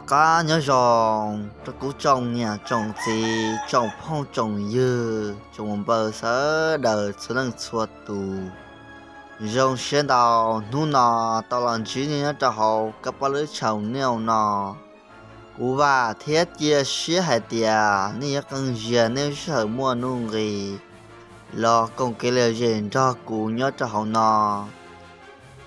Qab nyob zoo rau kuv tsoom niam tsoom txiv, tsoom phooj tsoom ywg, tsoom npawg sawv daws txhua leej txhua tus. Zoo siab ntau hnub no tau los ntsib nej nyob rau hauv kab pab lub tshau niaj no. Kuv vam thiab cia siab hais tias nej yuav qee ziag, nej sij hawm muaj nuj nqis los koom kev lom zem nrog kuv nyob rau hauv no.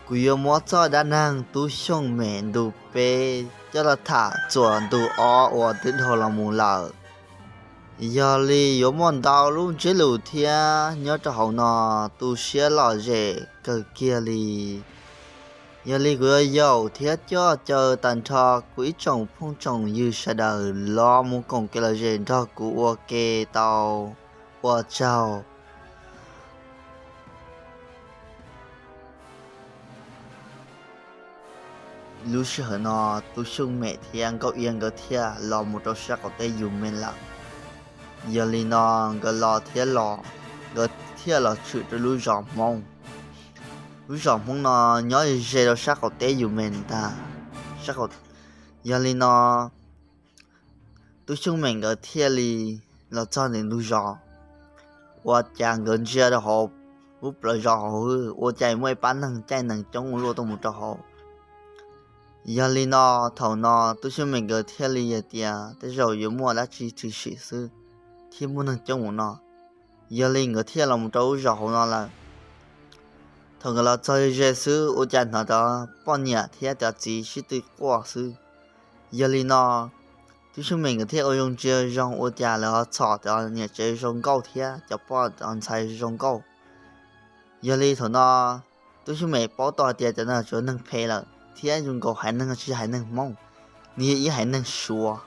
Kuv yuav muab txoj dab neeg Tub Xyooj Mem ntu peb coj los tham txuas ntu ob uas twb dhau los mus lawm. Yog li yuav muaj ntau lub ntsiab lus thiab nyob rau hauv no, tu siab lom zem kawg kiag li. Yog li kuv yuav yaum thiab coj caw tag nrho kuv ib tsoom phooj tsoom ywg sawv daws los mus koom kev lom zem nrog kuv ua ke tau. Ua tsaug. Lub sij hawm no Tub Xyooj Mem thiab Nkauj Iab nkawd thiaj los mus rau sab qaum teb Yumes lawm. Yog li no nkawd los thiab los, nkawd thiaj los tshwm rau lub zos Hmoob. Lub zos Hmoob no nyob ze rau sab qaum teb Yumes ntag. Yog li no Tub Xyooj Mem nkawd thiaj li los txog ntawm ntug zos, ua cas nkawd ntsia rau hauv lub plawv zos hauv, ua cas muaj ib pab neeg caij nees coob ua luaj tuaj mus rau hauv. Yog li no thaum no Tub Xyooj Mem nkawd thiaj li hais tias tej zaum yuav muaj dab tsi tshwm sim xwb thiaj muaj neeg coob mus no. Yog li nkawd thiaj los mus rau lub zos hauv no lawm. Thaum nkawd los txog ze xwb ua cas hnov cov poj niam thiab cov txiv sib tw quaj xwb. Yog li no Tub Xyooj Mem nkawd thiaj ua zoo ntsia zoo ua cas lawv ho txhom cov niam tsev zoo nkauj thiab cov poj ntxhais zoo nkauj. Yog li thaum no Tub Xyooj Mem paub tau hais tias cov no tsuas neeg phem lawm thiab zoo nkaus haiv neeg tsis yog haiv neeg Hmoob, nws yog ib haiv neeg Suav.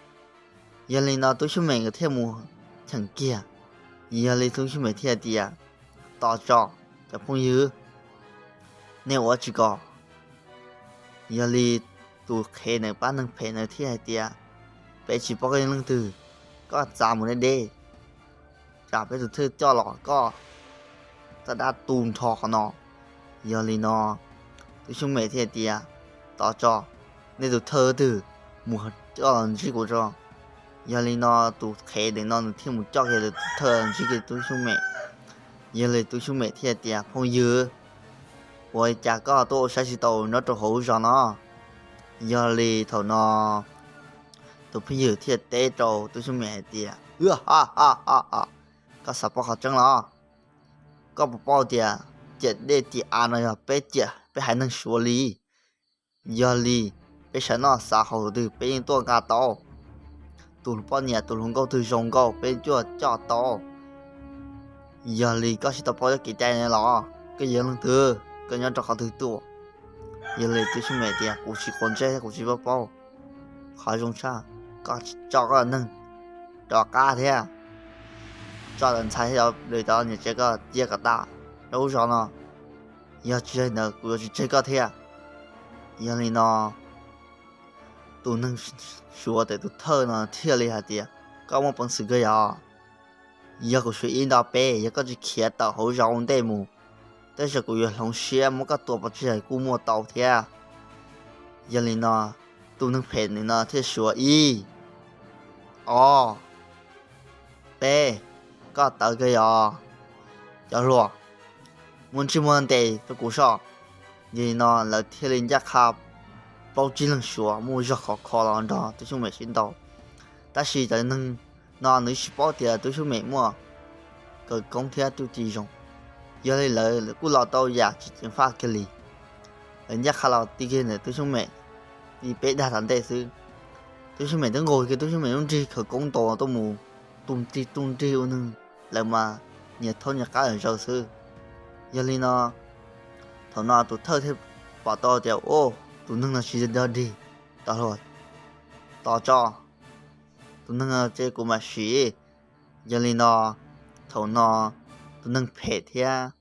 Yog li no Tub Xyooj Mem nkawd thiaj mus cheem kiag. Yog li Tub Xyooj Mem thiaj tias, tos tso cov phooj ywg, nej ua tsis kom. Yog li tus qhev ntawm pab neeg phem ntawd thiaj hais tias, peb tsis paub koj yog leej twg, koj txav mus deb deb, tsam peb tus thawj coj los koj txoj dab tu nrho qhov no. Yog li no Tub Xyooj Mem thiaj tias, tos tso, nej tus thawj twg mus coj los ntsib kuv tso. Yog li no tus qhev ntawm no nws thiaj mus coj kiag tus thawj ntsib kiag Tub Xyooj Mem. Yog li Tub Xyooj Mem thiaj tias, phooj ywg, ua li cas koj tuaj ua saib tsis taus nyob rau hauv lub zos no? Yog li thaum no tus phooj ywg thiaj teb rau Tub Xyooj Mem hais tias, koj xav paub qhov tseeb los? Koj puas paub tias ciam dej ciam av no yog peb ciam peb haiv neeg Suav li? Yog li peb sawv noj xav haus twg peb yeej tuaj nqa tau. Tus hluas poj niam tus hluas nkauj twg zoo nkauj peb cuaj coj tau. Yog li koj sib tau paub txoj kev cai no los? Koj yog leej twg, koj nyob rau qhov twg tuaj? Yog li Tub Xyooj Mem tias, kuv tsis quav ntsej thiab kuv tsis paub paub. Qhov zoo tshaj, koj tso koj neeg rov qab thiab tso cov ntxhais thiab cov niam tsev koj cia kom tas rau lub zos no. Yog tsis yog li ntawd kuv yuav tsis tseg koj thiab. Yog li no tus neeg Suav ntawm tus thawj no thiaj li hais tias, koj muaj peev xwm kawg yog? Yog kuv suav ib nto peb, yog koj tsis khiav tawm hauv zos ua ntej mus, tej zaum kuv yuav hloov siab muab koj tua pov tseg kuj muaj tau thiab. Yog li no tus neeg phem ntawm no thiaj suav ib, ob, peb, koj tawv kawg yog? Cov hluas, muaj ntsej muag ntes rau kuv soj. Yog li no lawv thiaj li ncaj qha plaub tsib leeg Suav muaj zog khov kho los nrog Tub Xyooj Mem sib ntaus. Tab sis cov neeg no nws tsis paub tias Tub Xyooj Mem muaj khawv koob thiab txuj ci zoo, yog li lawv kuj los tau yam tsis ceev faj kiag li. Lawv ncaj qha los ti kiag ntawm Tub Xyooj Mem li peb dag tom ntej xwb. Tub Xyooj Mem twb nqug kiag Tub Xyooj Mem lub nrig khawv koob ntaus tuaj mus, tus nrig tus nrig ua neeg lawv mas nyias thaub nyias qab zawm zaws xwb. Yog li no thaum no tus thawj thiaj pom tau tias, tus neeg no tsis yog nrig, tos hluas, tos tso, tus neeg no ces kuv mam sim. Yog li no thaum no tus neeg phem thiab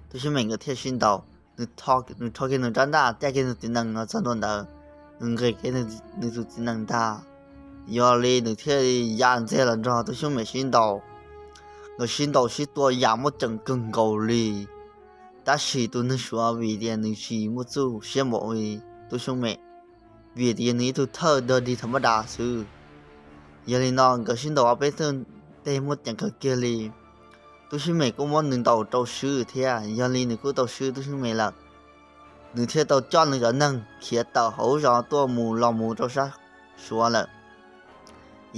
Tub Xyooj Mem nkawd thiaj sib ntaus. Nws rho kiag nws rab ntaj caij kiag nws txiv nees no txog ntua ntawd, nws nqis kiag nws tus txiv nees ntag. Yog li nws thiaj ya ntxiag los nrog Tub Xyooj Mem sib ntaus. Nkawd sib ntaus sib tua yam muaj ceem kawg nkaus li. Tab sis tus neeg Suav vim tias nws tsis muaj txuj siab npaum li Tub Xyooj Mem, vim tias nws ib tug thawj dog dig thaum mab das xwb. Yog li no nkawd sib ntaus ob peb teg muaj ceem kawg kiag li. Tub Xyooj Mem kuj muab nws ntaus rau swb thiab, yog li nws kuj tau swb Tub Xyooj Mem lawm. Nws thiaj tau coj nws cov neeg khiav tawm hauv lub zos tuaj mus los mus rau sab Suav lawm.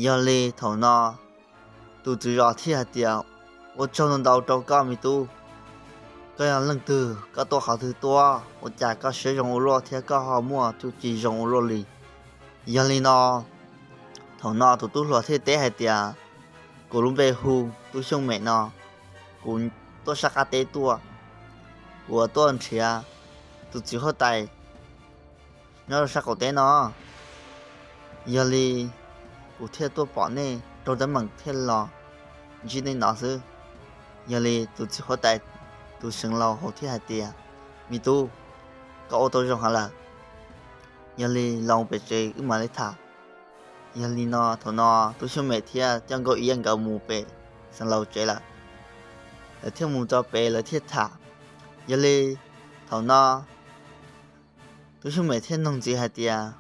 Yog li thaum no tus tswv zos thiaj hais tias, ua tsaug ntau ntau rau koj me tub. Koj yog leej twg, koj tuaj qhov twg tuaj, ua cas koj siab zoo ua luaj thiab koj ho muaj txuj ci zoo ua luaj li? Yog li no thaum no tus tub hluas thiaj teb hais tias, kuv lub npe hu Tub Xyooj Mem no, kuv tuaj sab qab teb tuaj, kuv tuaj nrhiav tus txiv huab tais nyob rau sab qaum teb no. Yog li kuv thiaj tuaj pom nej raug teeb meem thiaj los ntsib nej no xwb. Yog li tus txiv huab tais, tus xeev laus hauv thiaj hais tias, me tub, koj ua tau zoo heev lawm. Yog li los pem tsev wb mam li tham. Yog li no thaum no Tub Xyooj Mem thiab coj Nkauj Iab nkawd mus pem xeev laus tsev lawm. Lawv thiaj mus rau pem lawv thiaj tham. Yog li thaum no Tub Xyooj Mem thiaj nug ntxiv hais tias,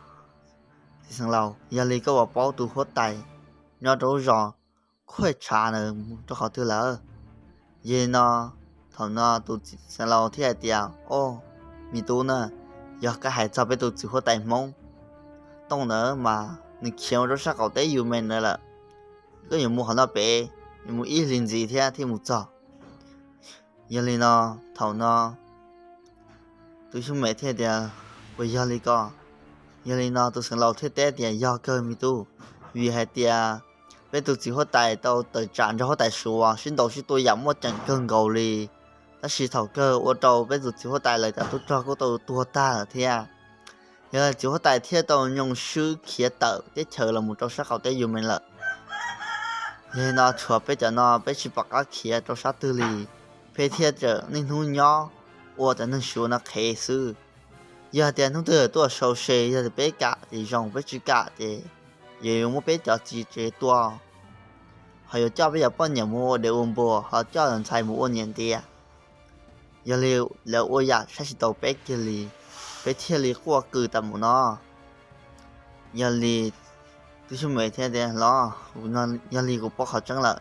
txiv xeev laus, yog li koj puas paub tus huab tais nyob rau lub zos Khuaj Tshav ntawd rau qhov twg lawm? Yog li no thaum no tus xeev laus thiaj hais tias, o, me tub na, yog koj hais txog peb tus txiv huab tais Hmoob Tooj ntawd mas nws khiav mus rau sab qaum teb Yumees ntawd lawm. Koj yuav mus qhov no pem, yuav mus ib hlis ntxiv thiab thiaj mus txog. Yog li no thaum no Tub Xyooj Mem thiaj tias, puas yog li ko? Yog li no tus xeev laus thiaj teb tias, yog kawg me tub, vim hais tias peb tus txiv huab tais tau tawm tsam nrog huab tais Suav sib ntaus sib tua yam muaj ceem kawg nkaus li. Tab sis thaum kawg ua rau peb tus txiv huab tais lawv cov tub rog kuj tau tuag tag lawm thiab. Yog li txiv huab tais thiaj tau nyoo swb khiav tawm teb chaws los mus rau sab qaum teb Yumees lawm. Yog li no tshuav peb cov no peb tsis pom qab khiav rau sab twg li, peb thiaj tseem niaj hnub nyob ua cov neeg Suav no qhev xwb. Yog hais tias hnub twg tuaj sau se, yog tias peb kam ces zoo, peb tsis kam ces yuav muab peb cov txiv tsev tua, ho yuav coj peb cov poj niam mus ua dev ua npua, ho coj ntxhais mus ua niam ntiav. Yog li lawv ua yam saib tsis taus peb kiag li, peb thiaj li quaj qw tas mus no. Yog li Tub Xyooj Mem thiaj tias, los, yog li kuv paub qhov tseeb lawm.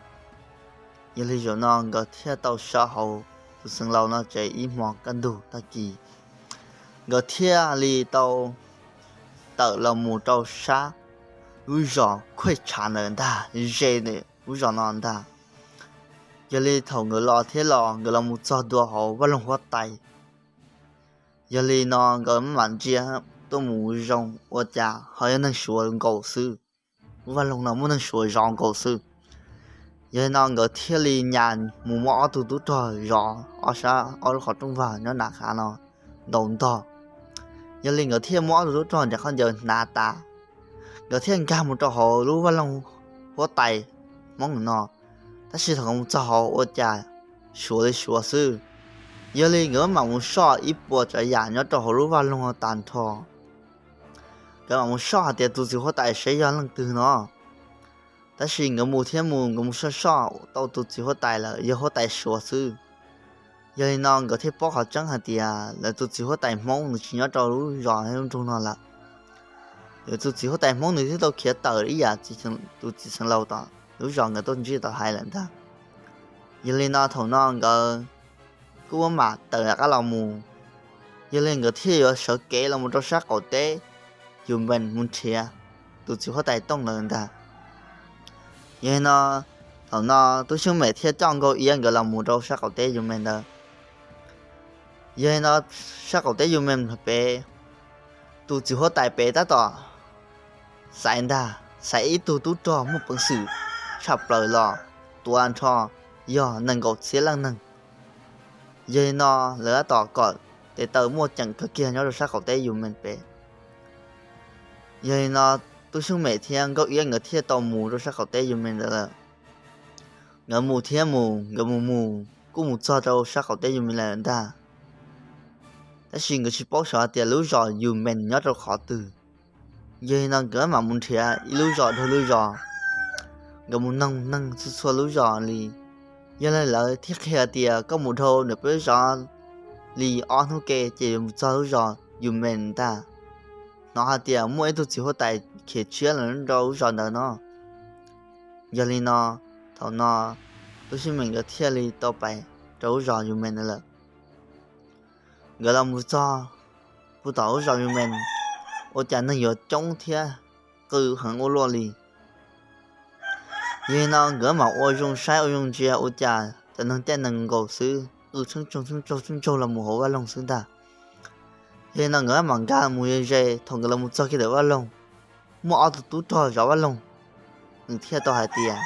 Yog li zaum no nkawd thiaj tau so hauv tus xeev laus no tsev ib hmo kaj ntug tag kis, nkawd thiaj li tau tawm los mus rau sab lub zos Khuaj Tshav ntawd ntag, ze lub zos no ntag. Yog li thaum nkawd los thiab los nkawd los mus txog ntua hauv vaj loog huab tais. Yog li no nkawd mam ntsia tuaj mus zoo ua cas ho yog neeg Suav nkaus xwb. Lub vaj loog no muaj neeg Suav zov nkaus xwb. Yog li no nkawd thiaj li nyas mus muab ob tug tub rog zov ob sab ob lub qhov rooj vag nyob nram hav no ntaus ntog. Yog li nkawd thiaj muab ob tug tub rog nram qhov ncauj hnav tas, nkawd thiaj nkag mus rau hauv lub vaj loog huab tais Hmoob no. Tab sis thaum nkawd mus txog hauv ua cas Suav li Suav xwb. Yog li nkawd mam mus soj ib puas tsav yam nyob rau hauv lub vaj loog tag nrho. Nkawd mam mus soj hais tias tus txiv huab tais saib yog leej twg no. Tab sis nkawd mus thiab mus, nkawd mus soj soj tau tus txiv huab tais lawm yog huab tais Suav xwb. Yog li no nkawd thiaj paub qhov tseeb hais tias lawv tus txiv huab tais Hmoob nws tsis nyob rau lub zos lub nroog no lawm. Lawv tus txiv huab tais Hmoob nws twb tau khiav tawm ib yam tus txiv xeev laus tom lub zos nkawd tuaj ntsib tau hais lawm ntag. Yog li no thaum no nkawd kuj muab mam tawm rov qab los mus. Yog li nkawd thiaj yuav sawv kev los mus rau sab qaum teb Yumees mus nrhiav tus txiv huab tais Tooj lawm ntag. Yog li no thaum no Tub Xyooj Mem thiaj coj Nkauj Iab nkawd los mus rau sab qaum teb Yumees ntawd. Yog li no sab qaum teb Yumees pem, tus txiv huab tais pem tab tom xaiv ntag, xaiv ib tug tub rog muaj peev xwm tshaj plaws los tuav nrho yog nees nkaum txhiab leej neeg. Yog li no lawv tab tom kom tes taw muaj ceem kawg kiag nyob rau sab qaum teb Yumees pem. Yog li no Tub Xyooj Mem thiab Nkauj Iab nkawd thiaj tau mus rau sab qaum teb Yumees ntawd lawm. Nkawd mus thiab mus, nkawd mus mus kuj mus txog rau sab qaum teb Yumees lawm ntag. Tab sis nkawd tsis paub xyov tias lub zos Yumees nyob rau qhov twg. Yog li no nkawd mam mus nrhiav ib lub zos dhau lub zos, nkawd mus noog neeg txhua txhua lub zos li. Yog li lawv thiaj qhia tias koj mus dhau ntawm peb lub zos li ob hnub ke ces yuav mus txog lub zos Yumees ntag. hnov hais tias muaj ib tug txiv huab tais khiav tshiab los rau lub zos ntawd no. Yog li no, thaum no Tub Xyooj Mem nkawd thiaj li tau pais rau lub zos Yus Mes ntawd lawm. Nkawd los mus txog puag tom lub zos Yus Mes, ua cas neeg yuav coob thiab qw heev ua luaj li. Yog li no nkawd mam ua zoo saib ua zoo ntsia, ua cas cov neeg caij nees nkaum xwb, qw tshee tsaug tshee tsaug tshee tsaug los mus hauv vaj loog xwb ntag. Yog li no nkawd mam nkag mus ze, thaum nkawd los mus txog kiag ntawm vaj loog, muaj ob tug tub rog zov vaj loog, nws thiaj tau hais tias,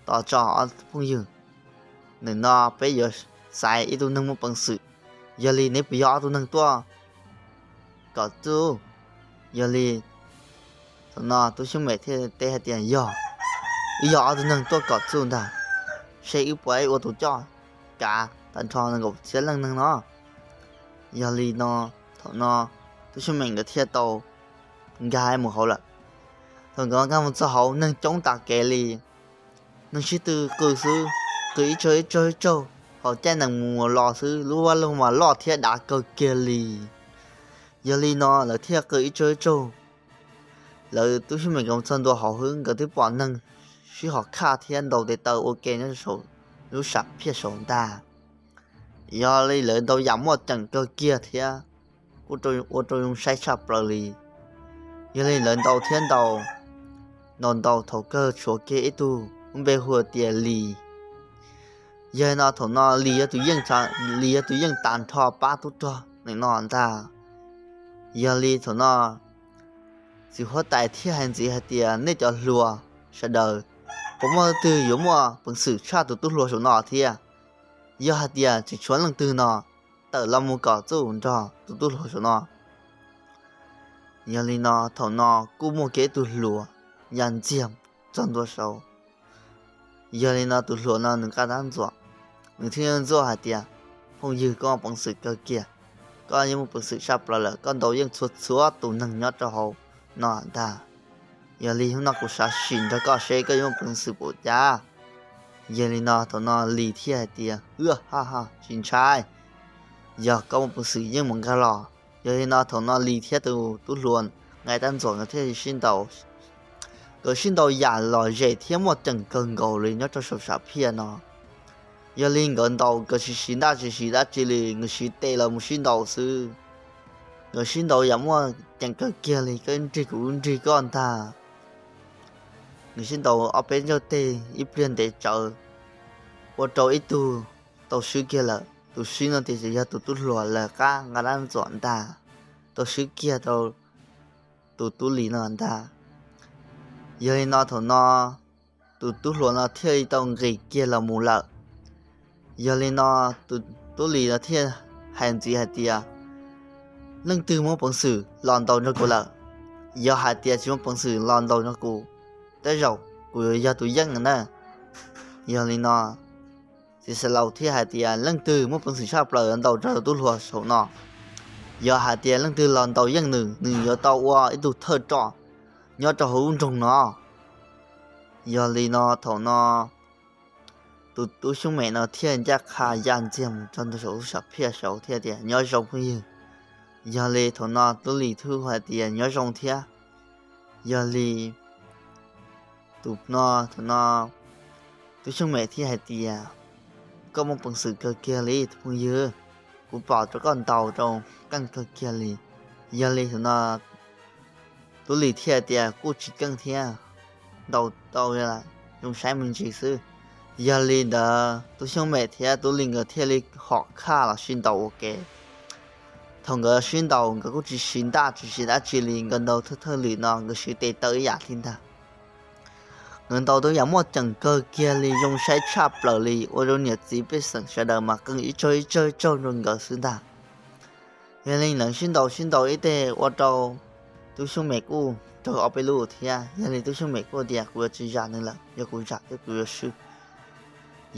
Tos tso ob phooj ywg, nim no peb yuav xaiv ib tug neeg muaj peev xwm, yog li neb puas yog ob tug neeg tuaj kom txuj? Yog li thaum no Tub Xyooj Mem thiaj teb hais tias, Yog, wb yog ob tug neeg tuaj kom txuj ntag, seb wb puas ua tus coj kav tag nrho nees nkaum txhiab leej neeg no. Yog li no, thaum no Tub Xyooj Mem nkawd thiaj tau nkag mus hauv lawm. Thaum nkawd nkag mus txog hauv, neeg coob tas kev li, neeg sib tw qw xwb, qw ib tsaug ib tsaug ib tsaug, hauv caij nees mus los xwb, lub vaj loog mas loj thiab dav kawg kiag li. Yog li no lawv thiaj qw ib tsaug ib tsaug. Lawv Tub Xyooj Mem nkawd mus txog ntua hauv xwb, nkawd twb pom neeg sib hom khaj thiab ntaus tes taw ua ke nyob rau saum lub sam phiaj saud ntag. Yog li lawv ntaus yam muaj ceem kawg kiag thiab, kuj ua rau zoo saib tshaj plaws li. Yog li lawv ntaus thiab ntaus, ntaus ntaus thaum kawg tshuav kiag ib tug npe hu tias Lis. Yog li no thaum no Lis yog tus yeej, Lis yog tus yeej tag nrho pab tub rog ntawm no ntag. Yog li thaum no txiv huab tais thiaj hais ntxiv hais tias, Nej cov hluas sawv daws, puas muaj leej twg yuav muaj peev xwm tshaj tus tub hluas saum no thiab? Yog hais tias tseem tshuav leej twg no, tawm los mus kom txuj nrog tus tub hluas saum no. Yog li no thaum no kuj muaj kiag ib tug hluas ya ntxiag txog ntua saud. Yog li no tus hluas no nws nqa dab ntxuam, nws thiaj ntxuaj hais tias, Phooj ywg, koj muaj peev xwm kawg kiag, koj yeej muaj peev xwm tshaj plaws lawm, koj ntaus yeej txhua txhua tus neeg nyob rau hauv no ntag. Yog li hnub no kuv xav sim nrog koj seb koj yuav muaj peev xwm npaum cas. Yog li no thaum no Lis thiaj hais tias, Hwb, ha ha, tsis ntshai, yog koj muaj peev xwm yeej mus nkag los. Yog li no thaum no Lis thiab tus tub hluas nqa dab ntxuam nkawd thiaj sib ntaus. Nkawd sib ntaus yam lom zem thiab muaj ceem kawg nkaus li nyob rau saum sam phiaj no. Yog li nkawd ntaus nkawd tsis siv ntaj tsis siv dab tsi li, nkawd siv tes los mus sib ntaus xwb. Nkawd sib ntaus yam muaj ceem kawg kiag li, koj nrig kuv nrig koj ntag. Nkawd sib ntaus ob peb ntsawj teg ib pliag ntev tsawv, ua rau ib tug tau swb kiag lawm. Tus swb no tias yog tus tub hluas lawv qab nqa dab ntxuam ntag, tau swb kiag rau tus tub Lis no ntag. Yog li no thaum no tus tub hluas no thiaj li tau nqis kiag los mus lawm. Yog li no tus tub Lis no thiaj hais ntxiv hais tias, Leej twg muaj peev xwm los ntaus nrog kuv lawm? Yog hais tias tsis muaj peev xwm los ntaus nrog kuv, tej zaum kuv yuav yog tus yeej na. Yog li no txiv xeev laus thiaj hais tias, Leej twg muaj peev xwm tshaj plaws los ntaus nrog tus tub hluas saum no? Yog hais tias leej twg los ntaus yeej nws, nws yuav tau ua ib tug thawj roj nyob rau hauv lub nroog no. Yog li no thaum no tus tub Xyooj Mem no thiaj ncaj qha ya ntxiag mus rau ntawm saum lub sam phiaj saud thiab tias, Nyob zoo phooj ywg. Yog li thaum no tub Lis thiaj hais tias, Nyob zoo thiab. Yog li tus no, thaum no tub Xyooj Mem thiaj hais tias, Koj muaj peev xwm kawg kiag li tus phooj ywg, kuv pom rau koj ntaus rau keej kawg kiag li. Yog li thaum no tub Lis thiaj tias, Kuj tsis keej thiab, ntaus tau zoo saib me ntsis xwb. Yog li ntawd tub Xyooj Mem thiab tub Lis nkawd thiaj li hom khaj los sib ntaus ua ke. Thaum nkawd sib ntaus nkawd kuj tsis siv ntaj tsis siv dab tsi li, nkawd ntaus thawj thawj lwm no nkawd siv tes taw ib yam thiab ntag. Nkawd ntaus tau yam muaj ceem kawg kiag li, zoo saib tshaj plaws li, ua rau niam txiv pej xeem sawv daws mas qee ib tsaug ib tsaug ib tsaug rau nkawd xwb ntag. Yog li nkawd sib ntaus sib ntaus ib teg ua rau tub Xyooj Mem kuj raug ob peb lub thiab. Yog li tub Xyooj Mem kuj tias, Kuv yuav tsis zam nws lawm, yog kuv zam ces kuv yuav swb.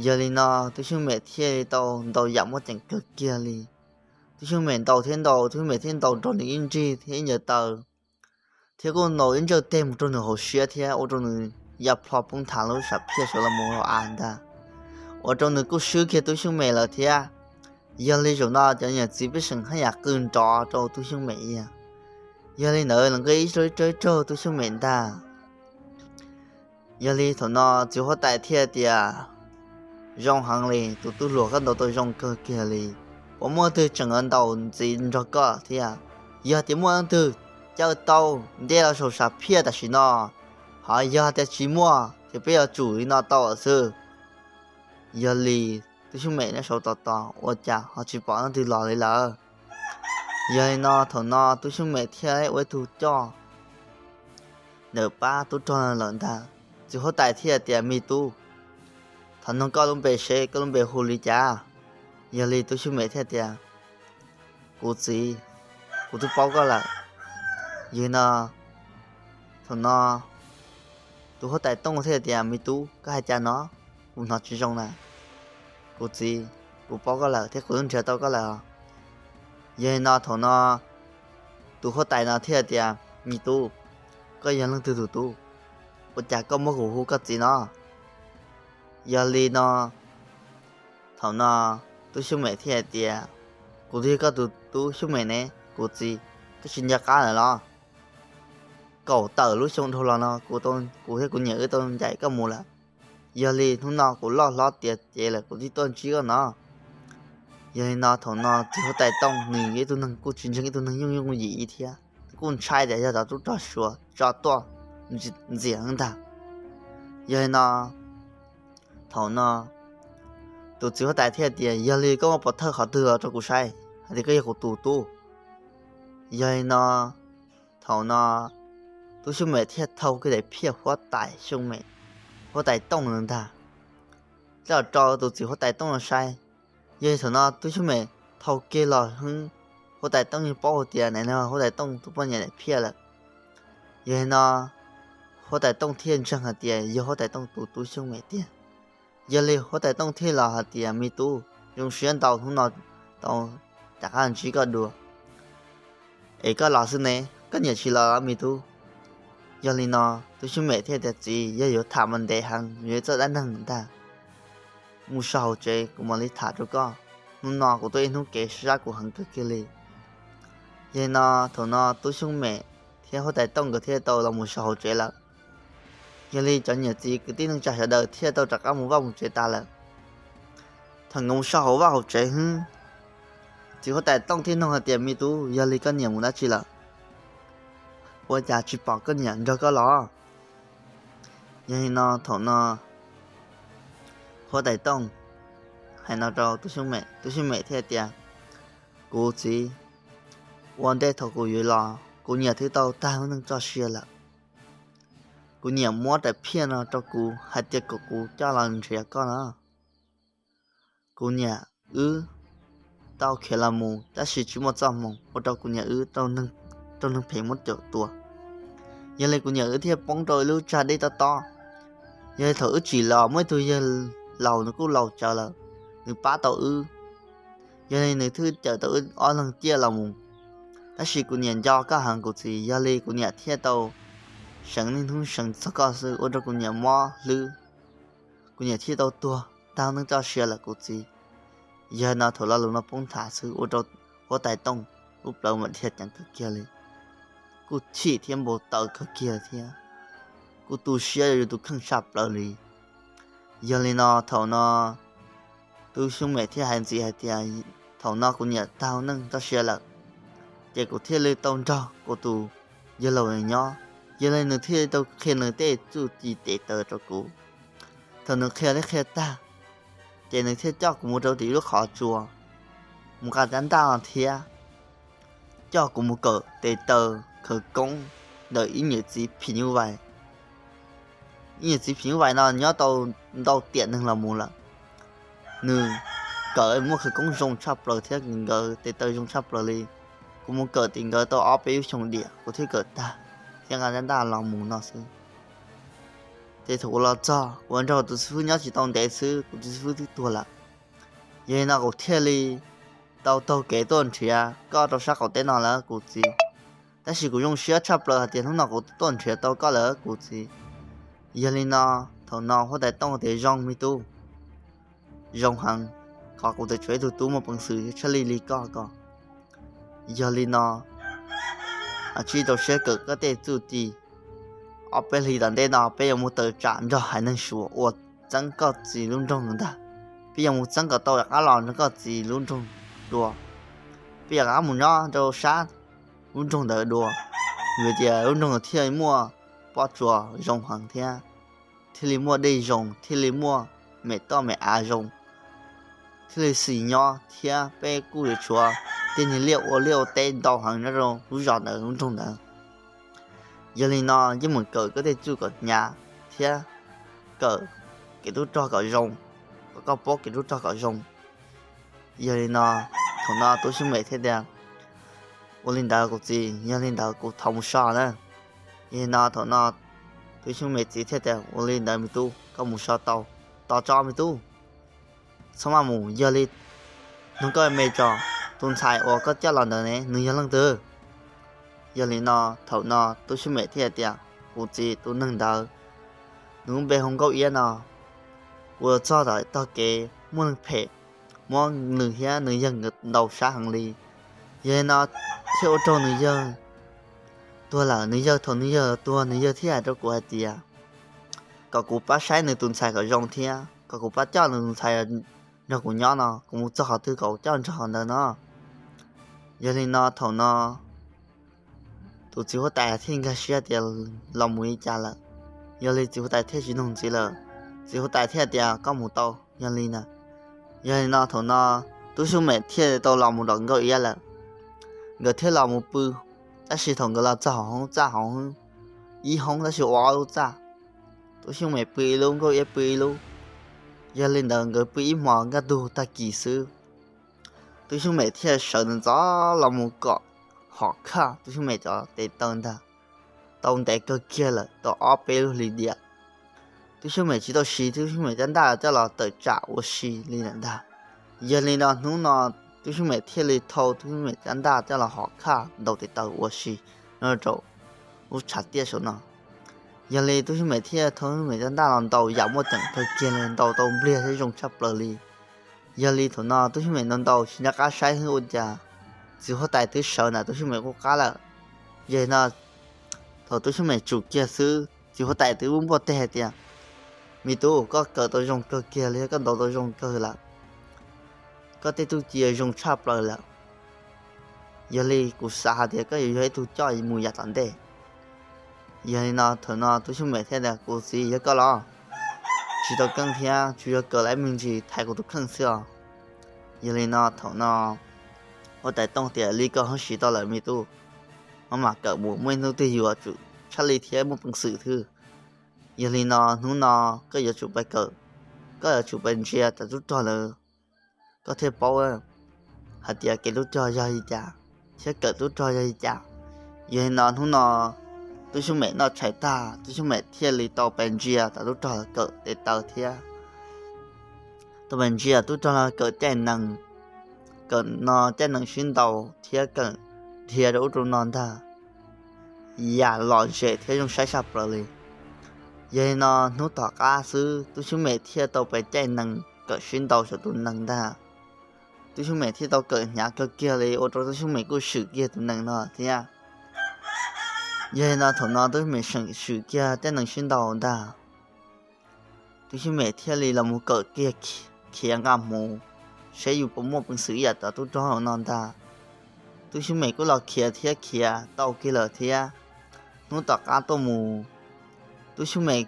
Yog li no tub Xyooj Mem thiaj li tau ntaus yam muaj ceem kawg kiag li. Tub Xyooj Mem ntaus thiab ntaus, tub Xyooj Mem thiaj ntaus raug nws ib nrig thiab ib ncaws taw, thiab kuj ntaus ib ntsawj teg mus rau nws hauv siab thiab ua rau nws ya plho poob nthav lub sam phiaj saud los mus hauv av ntag, ua rau nws kuj swb kiag tub Xyooj Mem lawm thiab. Yog li zaum no cov niam txiv pej xeem haj yam qw nrov rau tub Xyooj Mem ib yam. Yog li ntawd los nqis ib raug ib raug tub Xyooj Mem ntag. Yog li thaum no txiv huab tais thiaj tias, zoo heev li, tus tub hluas koj ntaus tau zoo kawg kiag li. Puas muaj leej twg tseem ntaus ntxiv nrog koj thiab? Yog tias muaj leej twg caw tau, nce los saum sam phiaj tam sim no. Ho yog tias tsis muaj ces peb yuav tsum li no tau xwb. Yog li tub Xyooj Mem nyob saud tos tos ua cas ho tsis pom leej twg los li lawm. Yog li no thaum no tub Xyooj Mem thiaj ua ib tug coj ntawm pab tub rog lawm ntag. Txiv huab tais thiaj tias, me tub, thov nug koj lub npe seb koj lub npe hu li cas? Yog li tub Xyooj Mem thiaj tias, kuv txiv, kuv twb paub koj lawm. Yog li no thaum no tus huab tais Tooj thiaj tias, me tub, koj hais cas no? Kuv hnov tsis zoo na. Kuv txiv, kuv paub koj lawm thiab kuv twb nrhiav tau koj lawm. Yog li no thaum no tus huab tais no thiaj tias, me tub, koj yog leej twg tus tub, ua cas koj muab kuv hu koj txiv no? Yog li no thaum no tub Xyooj Mem thiaj hais tias, kuv twb yog koj tus tub Xyooj Mem ne, kuv txiv, koj tsis nco qab lawm los? Kaum tawm lub xyoo dhau los no kuv thiab kuv niam wb tau ncaim koj mus lawm. Yog li hnub no kuv loj hlob tiav cev lawm kuv thiaj tuaj ntsib koj no. Yog li no thaum no txiv huab tais Tooj nws yog ib tug neeg kuj tsis ntseeg ib tug neeg yooj yooj yim thiab, kuj ntshai tias yog cov tub rog Suav tso tuaj ntxias ntag. Yog li no thaum no tus txiv huab tais thiaj tias, yog li koj muaj pov thawj qhov twg los rau kuv saib hais tias koj yog kuv tus tub. Yog li no thaum no tub Xyooj Mem thiaj thau kiag daim phiaj huab tais Xyooj Mem, huab tais Tooj ntag, coj rau tus txiv huab tais Tooj no saib. Yog li thaum no tub Xyooj Mem thau kiag los xwb, huab tais Tooj yeej paub hais tias ntawm no huab tais Tooj tus poj niam daim phiaj lawm. Yog li no huab tais Tooj thiaj ntseeg hais tias yog huab tais Tooj tus tub Xyooj Mem tiag. Yog li huab tais Tooj thiaj los hais tias, me tub, zoo siab ntau hnub no tau rov qab ntsib koj dua. Es koj los xwb ne, koj niam tsis los los me tub? Yog li no tub Xyooj Mem thiaj tias, txiv, yog yuav tham mas ntev heev, yuav txog dab neeg ntag. Mus so hauv tsev kuv mam li tham rau koj. Hnub no kuv tuaj ib hnub kev sab kuv heev kawg kiag li. Yog li no thaum no tub Xyooj Mem thiab huab tais Tooj nkawd thiaj tau los mus so hauv tsev lawm. Yog li cov niam txiv kwv tij neej tsa sawv daws thiaj tau rov qab mus vaj mus tsev tas lawm. Thaum nkawd mus so hauv vaj hauv tsev xwb, txiv huab tais Tooj thiaj nug hais tias, me tub, yog li koj niam mus dab tsi lawm? Ua cas tsis pom koj niam nrog koj los? Yog li no thaum no huab tais Tooj hais no rau tub Xyooj Mem, tub Xyooj Mem thiaj tias, kuv txiv, ua ntej thaum kuv yuav los kuv niam twb tau tag lub neej txoj sia lawm. Kuv niam muab daim phiaj no rau kuv hais tias kom kuv coj los nrhiav koj no. Kuv niam wb tau khiav los mus tab sis tsis muaj txoj hmoo, ua rau kuv niam wb raug neeg phem muab caum tua. Yog li kuv niam wb thiaj poob rau ib lub tsag dej tob tob. Yog li thaum wb tsim los muaj ib tug yawg laus, nws kuj laus tsawv lawm, nws pab tau wb. Yog li nws thiaj cawm tau wb ob leeg ciaj los mus. Tab sis kuv niam nco koj heev kuv txiv, yog li kuv niam thiaj tau seev niaj hnub seev txog koj xwb, ua rau kuv niam mob hlwb. Kuv niam thiaj tau tuag tag neej txoj sia lawm kuv txiv. Yog no thaum lo lus no poob nthav xwb ua rau huab tais Tooj lub plawv mam dhia ceev kawg kiag li, kuj chim thiab npau taws kawg kiag thiab, kuj tu siab yuav tus kheej tshaj plaws li. Yog li no thaum no tub Xyooj Mem thiaj hais ntxiv hais tias, thaum no kuv niam tag neej txoj sia lawm, ces kuv thiaj li tau nrog kuv tus yawg laus nyob. Yog li nws thiaj li tau qhia nws tej txuj ci tes taw rau kuv. Thaum nws qhia li qhia tag, ces nws thiaj coj kuv mus rau tim lub qhov tsua mus nqa cab ntaj no thiab coj kuv mus kawm tes taw khawv koob ntawm ib niam txiv phim nyuj vais. Ib niam txiv phim nyuj vais no nyob tau ntau tiam neeg los mus lawm. Nws kawm muaj khawv koob zoo tshaj plaws thiab nkawd tes taw zoo tshaj plaws li. Kuv mus kawm tim nkawd tau ob peb lub xyoo diam kuv thiaj kawm tag thiab nqa cab ntaj los mus no xwb. Ces thaum kuv los txog, kuv nrog tus xib fwb nyob tsis tau ntev xwb, kuv tus xib fwb twb tuag lawm. Yog li no kuv thiaj li tau taug kev tuaj nrhiav koj rau sab qaum teb no lawm kuv txiv. Tab sis kuv zoo siab tshaj plaws hais tias hnub no kuv tuaj nrhiav tau koj lawm kuv txiv. Yog li no thaum no huab tais Tooj tias, zoo me tub, zoo heev, qhov kuv tseem tshuav ib tug tub muaj peev xwm tshaj li li koj ko. Yog li no tsib rau siab kawm koj tej txuj ci. Ob peb hlis tom ntej no peb yuav mus tawm tsam nrog haiv neeg Suav uas txeeb koj txiv lub nroog ntag. Peb yuav mus txeeb kom tau rov qab los nrog koj txiv lub nroog dua. Peb yuav rov qab mus nyob rau sab lub nroog ntawd dua, vim tias lub nroog thiaj muaj pob tsuas zoo heev thiab, thiaj li muaj dej zoo, thiaj li muaj me toj me av zoo, thiaj li xis nyob thiab peb kuj yuav tshuav tej niag liaj ua liaj ua teb ntau heev nyob rau lub zos ntawd lub nroog ntawd. Yog li no yeej meem kawm koj tej txuj kom hnyav thiab kawm kev tub rog kom zoo, kom koj paub kev tub rog kom zoo. Yog li no thaum no Tub Xyooj Mem thiaj tias, ua li ntawd kuv txiv, yog li ntawd kuv thov mus so na. Yog li no thaum no Tub Xyooj Mem txiv thiaj tias, ua li ntawd me tub, koj mus so tau, tos tso me tub, txhob maj mus. Yog li nug koj me tso, tus ntxhais uas koj coj los ntawd ne nws yog leej twg? Yog li no thaum no Tub Xyooj Mem thiaj tias, kuv txiv, tus neeg ntawd nws lub npe hu Nkauj Iab no. Kuv txog tom tog kev muaj neeg phem muab nws thiab nws yawg ntaus sab heev li. Yog li no thiaj ua rau nws yawg tuag lawm. Nws yawg, thaum nws yawg tuag nws yawg thiaj hais rau kuv hais tias kom kuv pab saib nws tus ntxhais kom zoo thiab kom kuv pab coj nws tus ntxhais nrog kuv nyob no, kuv mus txog qhov twg kom kuv coj nrog qhov ntawd no. Yog li no thaum no tus txiv huab tais thiaj nkag siab tias los mus li cas lawm. Yog li txiv huab tais thiaj tsis nug ntxiv lawm. Txiv huab tais thiaj tias, koj mus tau. Yog li na, yog li no thaum no Tub Xyooj Mem thiaj tau los mus nram Nkauj Iab lawm. Nkawd thiaj los mus pw, tab sis thaum nkawd los txog hauv hoob txaj hauv, ib hoob tab sis ua ob lub txaj. Tub Xyooj Mem pw ib lub, Nkauj Iab pw ib lub. Yog li ntawd nkawd pw ib hmos nkaj ntug tag kis xwb, Tub Xyooj Mem thiaj sawv ntxov los mus kom hom khaj Tub Xyooj Mem cov tes taw ntag. Tau ntev kawg kiag lawm, tau ob peb lub hlis diam. Tub Xyooj Mem tsis tau siv Tub Xyooj Mem caj ntaj coj los tawm tsam ua si li lawm ntag. Yog li no hnub no Tub Xyooj Mem thiaj li thau Tub Xyooj Mem caj ntaj coj los hom khaj ntaus tes taw ua si nyob rau lub tshav tiaj saum no. Yog li Tub Xyooj Mem thiaj thau Tub Xyooj Mem caj ntaj los ntaus yam muaj ceem kawg kiag li, ntaus tau npliag thiab zoo tshaj plaws li. Yog li thaum no Tub Xyooj Mem ntaus ntaus tsis nco qab saib xwb ua cas txiv huab tais twb sawv ntawm Tub Xyooj Mem qub qab lawm. Yog li no thaum Tub Xyooj Mem tsum kiag xwb txiv huab tais twb npuaj teg hais tias, me tub, koj kawm tau zoo kawg kiag li, koj ntaus tau zoo kawg lawm, koj tej txuj ci zoo tshaj plaws lawm. Yog li kuv xav hais tias koj yuav yog ib tug coj mus yav tom ntej. Yog li no thaum no Tub Xyooj Mem thiaj tias, kuv txiv, yog koj los? Tsis tau keej thiab, tsuas yog kawm lawm me ntsis thaiv kuv tus kheej xwb os. Yog li no thaum no huab tais tooj tias, li koj ho siv tau lawm me tub, ho mam kawm mus, muaj ib hnub twg yuav tsum tshaj li thiab muaj peev xwm xwb. Yog li no hnub no koj yuav tsum pab kawm, koj yuav tsum pab ntsia cov tub rog lawm, koj thiaj paub hais tias kev tub rog yog li cas thiab kawm tub rog yog li cas. Yog li no hnub no Tub Xyooj Mem noj tshais tag, Tub Xyooj Mem thiaj li tau pab ntsia cov tub rog kawm tes taw thiab tau pab ntsia tub rog kawm caij nees, kawm no caij nees sib ntaus thiab kawm dhia rau ub rau no ntag. Yam lom zem thiab zoo saib tshaj plaws li. Yog li no hnub tom qab xwb Tub Xyooj Mem thiaj tau pab caij nees kawm sib ntaus saum tus nees ntag. Tub Xyooj Mem thiaj tau kawm hnyav kawg kiag li ua rau Tub Xyooj Mem kuj swm kiag tus nees no thiab. Yog li no thaum no Tub Xyooj Mem swm kiag caij nees sib ntaus ntag, Tub Xyooj Mem thiaj li los mus kawm kiag khiav nqa hmuv, saib yus puas muaj peev xwm ib yam cov tub rog no ntag. Tub Xyooj Mem kuj los khiav thiab khiav tau kiag lawm thiab. Hnub tom qab tuaj mus Tub Xyooj Mem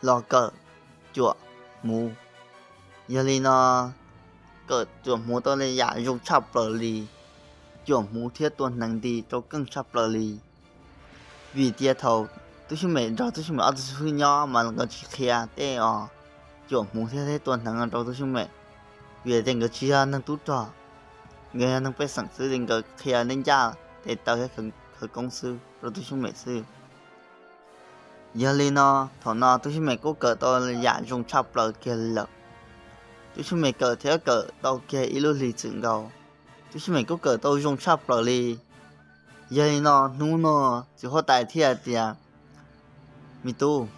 los kawm cuam hmuv. Yog li no kawm cuam hmuv tau li yam zoo tshaj plaws li, cuam hmuv thiab tua hneev nti rau keej tshaj plaws li. Vim tias thaum Tub Xyooj Mem nrog Tub Xyooj Mem ob tug xib hwb nyob mas nkawd tsis qhia tej os, cuam hmuv thiab tej tua hneev rau Tub Xyooj Mem, vim tias nkawd tsis yog neeg tub rog, nkawd yog neeg pej xeem xwb ces nkawd qhia tej ncaj tes taw thiab khawv koob xwb rau Tub Xyooj Mem xwb. Yog li no thaum no Tub Xyooj Mem kuj kawm tau yam zoo tshaj plaws kiag li lawm. Tub Xyooj Mem kawm thiab kawm tau kiag ib lub hlis txwm nkaus, Tub Xyooj Mem kuj kawm tau zoo tshaj plaws li. Yog li no hnub no txiv huab tais thiaj hais tias, me tub,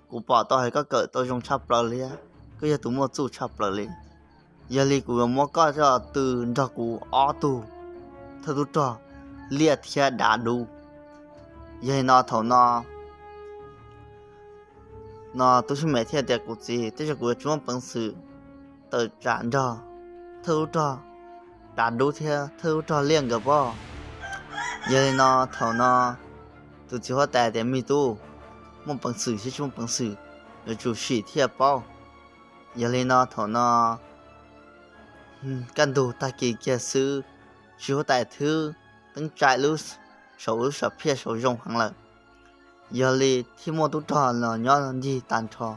kuv pom tau hais koj kawm tau zoo tshaj plaws li, koj yog tus muaj txuj tshaj plaws li. Yog li kuv yuav muab koj coj tw nrog kuv ob tug thawj tub rog liaj thiab dav dub. Yog li no thaum no no Tub Xyooj Mem thiaj tias, kuv txiv, tej zaum kuv yuav tsis muaj peev xwm tawm tsam nrog thawj tub rog dav dub thiab thawj tub rog liaj nkawd pob. Yog li no thaum no tus txiv huab tais tias, me tub, muaj peev xwm thiab tsis muaj peev xwm yuav tsum sim thiaj paub. Yog li no thaum no kaj ntug tag kis kiag xwb, txiv huab tais twb teeb tsa lub, saum lub sam phiaj saud zoo heev lawm. Yog li thiaj muaj tub rog los nyob ncig tag nrho.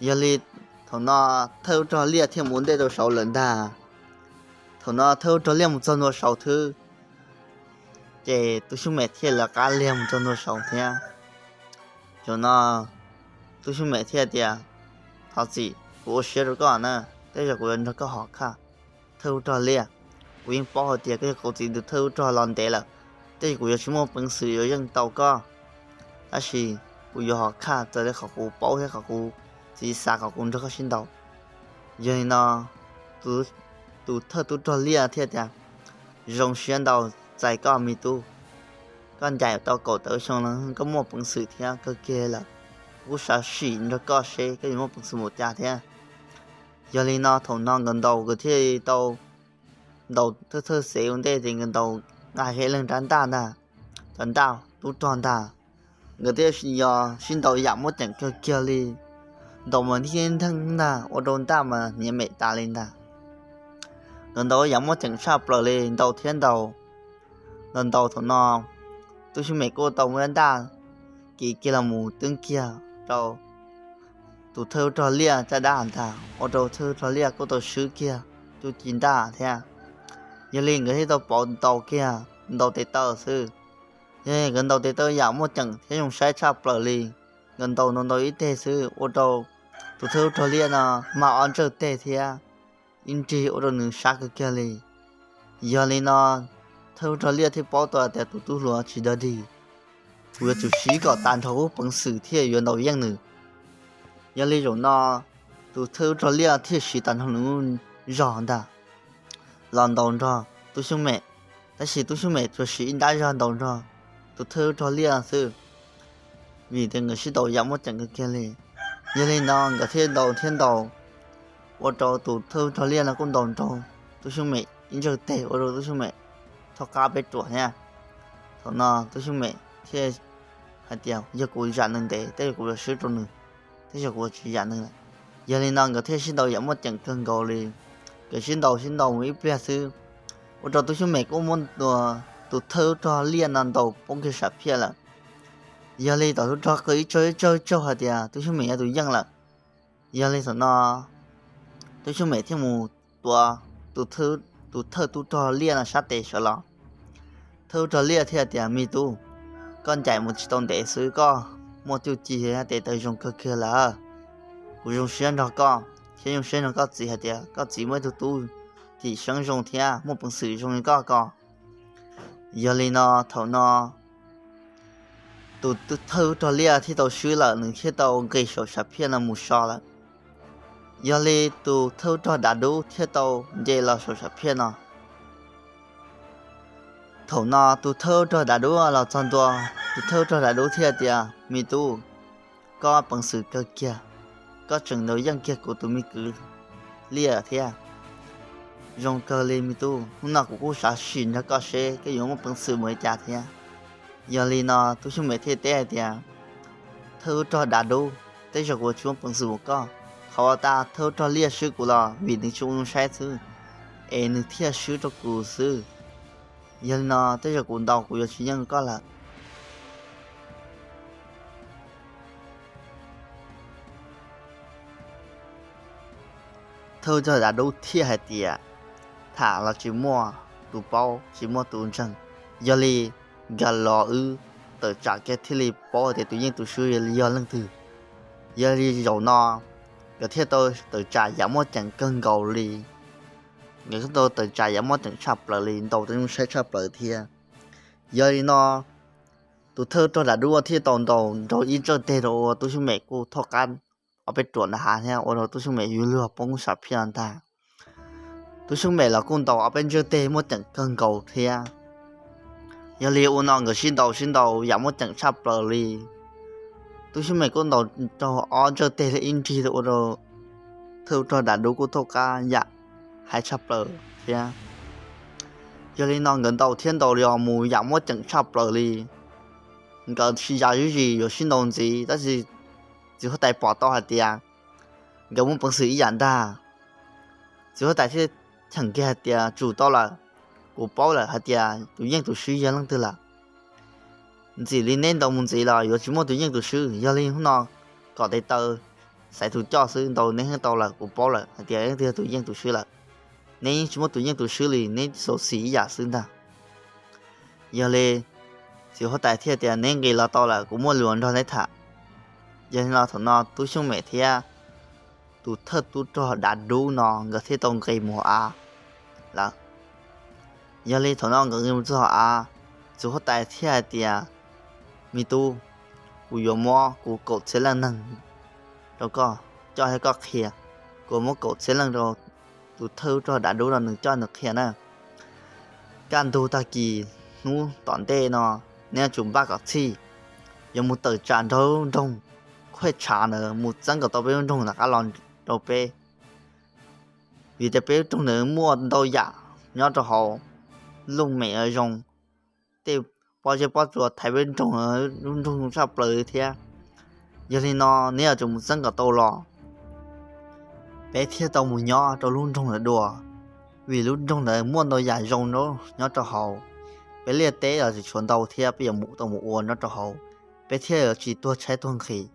Yog li thaum no thawj tub rog liaj thiaj mus ua ntej rau saud lawm ntag. Thaum no thawj tub rog liaj mus txog ntua saud xwb, ces Tub Xyooj Mem thiaj lawv qab liag mus txog ntua saud thiab. Thaum no Tub Xyooj Mem thiaj tias, thov txim, kuv ua siab rau koj na, tej zaum kuv yuav nrog koj hom khaj, thawj tub rog liaj. Kuv yeej paub hais tias koj yog kuv txiv tus thawj tub rog los ntev lawm, tej zaum kuv yuav tsis muaj peev xwm yuav yeej tau koj, tab sis kuv yuav hom khaj raws li qhov kuv paub thiab qhov kuv txiv xav kom kuv nrog koj sib ntaus. Yog li no tus thawj tub rog liaj thiaj tias, zoo siab ntau, txais koj me tub, koj ncaim tau kaum tawm xyoo los koj muaj peev xwm thiab kawg kiag lawm, kuv kuj xav sim nrog koj seb koj yuav muaj peev xwm mus cas thiab. Yog li no thaum no nkawd ntaus nkawd thiaj tau ntaus thawj thawj xev ua ntej ces nkawd ntaus nqa ib leeg rab ntaj ntag, cov ntaj tub rog ntag. Nkawd thiaj yog sib ntaus yam muaj ceem kawg kiag li, ntaus mas ntheej ntag ua rau ntaj mas hniav mem tas li ntag. Nkawd ntaus yam muaj ceem tshaj plaws li, ntaus thiab ntaus, ntaus ntaus thaum no Tub Xyooj Mem kuj tau muab ntaj kiv kiag los mus twb kiag rau tus thawj rog liaj caj dab ntag, ua rau thawj rog liaj kuj tau swb kiag cuj ci ntaj thiab. Yog li nkawd thiaj tau pauv ntaus kiag, ntaus tes taw xwb. Yog nkawd ntaus tes taw yam muaj ceem thiab zoo saib tshaj plaws li, nkawd ntaus ntaus ntaus ib teg xwb ua rau tus thawj rog liaj no mag ob ntsawj teg thiab ib nrig ua rau nws sab kawg kiag li. Yog li no thawj rog liaj thiaj paub tau tias tus tub hluas tsis dog dig, kuv yuav tsum siv kom tag nrho kuv peev xwm thiaj yuav ntaus yeej nws. Yog li zaum no tus thawj rog liaj thiaj siv tag nrho nws zog ntag los ntaus nrog Tub Xyooj Mem, tab sis Tub Xyooj Mem tsuas siv ib nrab zog ntaus nrog tus thawj rog liaj xwb, vim tias nkawd sib ntaus yam muaj ceem kawg kiag li. Yog li no nkawd thiaj ntaus thiab ntaus, ua rau tus thawj rog liaj no kuj ntaus nrog Tub Xyooj Mem ib ntsawj teg ua rau Tub Xyooj Mem thoj qab peb ruam thiab. Thaum no Tub Xyooj Mem thiaj hais tias, yog kuv zam nws ntev tej zaum kuv yuav swb rau nws, tej zaum kuv tsis zam nws lawm. Yog li no nkawd thiaj sib ntaus yam muaj ceem kawg nkaus li. Nkawd sib ntaus sib ntaus mus ib pliag xwb, ua rau Tub Xyooj Mem kuj muab tus thawj rog liaj no ntaus poob kiag sam phiaj lawm. Yog li tom tub rog qw ib tsaug ib tsaug ib tsaug hais tias Tub Xyooj Mem yog tus yeej lawm. Yog li thaum no Tub Xyooj Mem thiaj mus tua tus thawj tub rog liaj no sab tes sawv los. Thawj tub rog liaj thiaj tias, me tub, koj ncaim mus tsis tau ntev xwb koj muaj cuj ci tes taw zoo kawg kiag lawm. Kuv zoo siab nrog koj thiab zoo siab nrog koj txiv hais tias koj txiv muaj ib tug tub tim seeb zoo thiab muaj peev xwm zoo li koj ko. Yog li no thaum no tus thawj tub rog liaj thiaj tau swb lawm, nws thiaj tau nqis saum sam phiaj no mus so lawm. Yog li tus thawj tub rog dav dub thiaj tau nce los saum sam phiaj no. Thaum no tus thawj tub rog dav dub los txog ntua, tus thawj tub rog dav dub thiaj tias, me tub, koj peev xwm kawg kiag, koj tseem ntaus yeej kiag kuv tus me kwv liaj thiab. Zoo kawg li me tub, hnub no kuv kuj xav sim nrog koj seb koj yuav muaj peev xwm mus li cas thiab. Yog li no Tub Xyooj Mem thiaj teb hais tias, thawj tub rog dav dub, tej zaum kuv tsis muaj peev xwm mus koj, qhov uas tas thawj tub rog liaj swb kuv los vim nws tsis ua zoo saib xwb, es nws thiaj swb rau kuv xwb. Yog li no tej zaum kuv ntaus kuv yuav tsis yeej koj lawm. Thawj tub rog dav dub thiaj hais tias, tham los tsis muaj tus paub tsis muaj tus ntseeg, yog li nkag los wb tawm tsam kiag thiaj li paub tias tus yeej tus swb yog leej twg. Yog li zaum no nkawd thiaj tau tawm tsam yam muaj ceem kawg nkaus li. Nkawd thiaj tau tawm tsam yam muaj ceem tshaj plaws li, ntaus tau zoo saib tshaj plaws thiab. Yog li no tus thawj tub rog dav dub thiaj tau ntaus nrau ib ntsawj teg rau ua Tub Xyooj Mem kuj thoj qab ob peb ruam nram hav thiab ua rau Tub Xyooj Mem yuav luag poob sam phiaj ntag. Tub Xyooj Mem los kuj ntaus ob peb ntsawj teg muaj ceem kawg nkaus thiab. Yog li ua no nkawd sib ntaus sib ntaus yam muaj ceem tshaj plaws li. Tub Xyooj Mem kuj ntaus raug ob ntsawj teg ib nrig ua rau thawj tub rog dav dub kuj thauj qab yam hais tshaj plaws thiab. Yog li no nkawd ntaus thiab ntaus li os mus yam muaj ceem tshaj plaws li. Nkawd sib zam zib zis yuav sib ntaus ntxiv tab sis txiv huab tais pom tau hais tias nkawd muaj peev xwm ib yam ntag. Txiv huab tais thiaj cheem kiag hais tias tsum tau lawm, kuv paub lawm hais tias tus yeej tus swb yog leej twg lawm. Ntxim li neb ntaus mus ntxiv los yuav tsis muaj tus yeej tus swb, yog li hnub no kom tes taw xaiv tus coj xwb, ntaus neb heev tau lawm, kuv paub lawm hais tias leej twg yog tus yeej tus swb lawm. Neb yeej tsis muaj tus yeej tus swb li, neb xauv xim ib yam xwb ntag. Yog li txiv huab tais thiaj tias neb nqis los tau lawm, kuv muaj lus nrog neb tham. Yog li no thaum no Tub Xyooj Mem thiab tus thawj tub rog dav dub no nkawd thiaj tau nqis mus hauv av lawm. Yog li thaum no nkawd nqis mus txog hauv av, txiv huab tais thiaj hais tias, me tub, kuv yuav muab kuv kaum txhiab leej neeg rau koj coj thiab koj qhia. Kuv muab kaum txhiab leej rau tus thawj tub rog dav dub no nws coj nws qhia na. Kaj ntug tag kis hnub tom ntej no neb yuav tsum npaj kom txhij, yuav mus tawm tsam nrog lub nroog Khuaj Tshav ntawd mus txeeb kom tau peb lub nroog nram qab los rau peb. Vim tias peb lub nroog ntawd muaj ntau yam nyob rau hauv, looj mem zoo, tej pob zeb pob tsuas thaiv peb lub nroog, lub nroog zoo tshaj plaws thiab. Yog li no neb yuav tsum mus txeeb kom tau los, peb thiaj tau mus nyob rau lub nroog ntawd dua, vim lub nroog ntawd muaj ntau yam zoo nyob rau hauv. Peb liaj teb los tsis tshuav ntau thiab peb yuav mus tau mus ua nyob rau hauv, peb thiaj yuav tsis tuag tshaib tuag nqhis.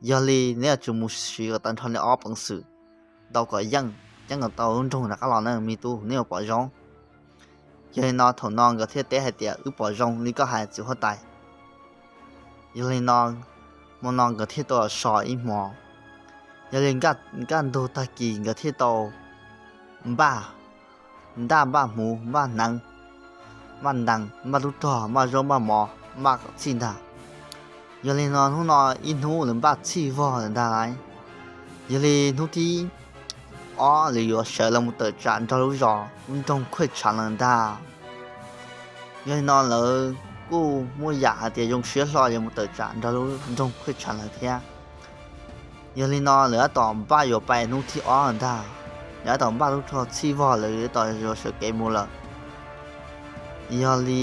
Yog li neb yuav tsum mus siv kom tau nrho neb ob peev xwm, ntaus kom yeej, ceeb kom tau lub nroog rov qab los na me tub, neb yuav pom zoo. Yog li no thaum no nkawd thiaj teb hais tias wb pom zoo li koj hais txiv huab tais. Yog li no, hmo no nkawd thiaj tau los so ib hmo. Yog li kaj ntug tag kis nkawd thiaj tau npaj ntaj npaj hmuv npaj hneev, npaj ntees npaj tub rog npaj zaub npaj mov npaj kom txhij ntag. Yog li no hnub no ib hnub lawv npaj txhij vog lawm ntag lauj. Yog li hnub thib ob lawv yuav sawv los mus tawm tsam nrog lub zos lub nroog Khuaj Tshav lawm ntag. Yog li no lawv kuj muaj yam hais tias zoo siab hlo yuav mus tawm tsam nrog lub nroog Khuaj Tshav lawm thiab. Yog li no lawv tab tom npaj yuav pais hnub thib ob ntag, lawv tab tom npaj tub rog txhij vog lawv tab tom yuav sawv kev mus lawm. Yog li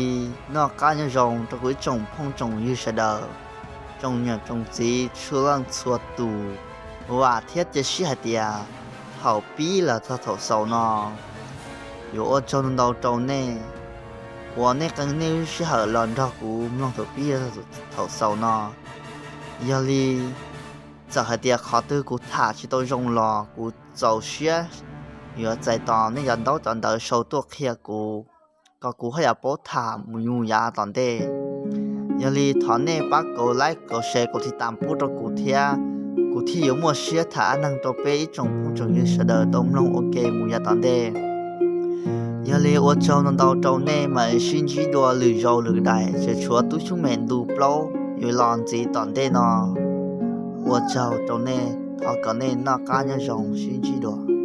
noj qab nyob zoo rau kuv ib tsoom phooj tsoom ywg sawv daws, tsoom niam tsoom txiv txhua leej txhua tus, vam thiab cia siab hais tias thaum pib los txog thaum xaus no yuav ua tsaug ntau rau nej uas nej qee nej lub sij hawm los nrog kuv mloog thaum pib thaum xaus no. Yog li txawm hais tias qhov twg kuv tham tsis tau zoo los kuv txaus siab yuav txais tos nej cov ntaub cov ntawv sau tuaj qhia kuv, kom kuv haj yam paub tham mus yav tom ntej. Yog li thov nej pab kaum like kaum share kaum tiv tas pub rau kuv thiab, kuv thiaj yuav muaj siab tham dab neeg rau peb ib tsoom phooj tsoom ywg sawv daws tau mloog ua ke mus yav tom ntej. Yog li ua tsaug ntau ntau rau nej, mam sib ntsib dua lwm zaus lwm daim, tseem tshuav Tub Xyooj Mem ntu plaub yuav los ntxiv tom ntej no. Ua tsaug rau nej, thov kom nej noj qab nyob zoo, sib ntsib dua.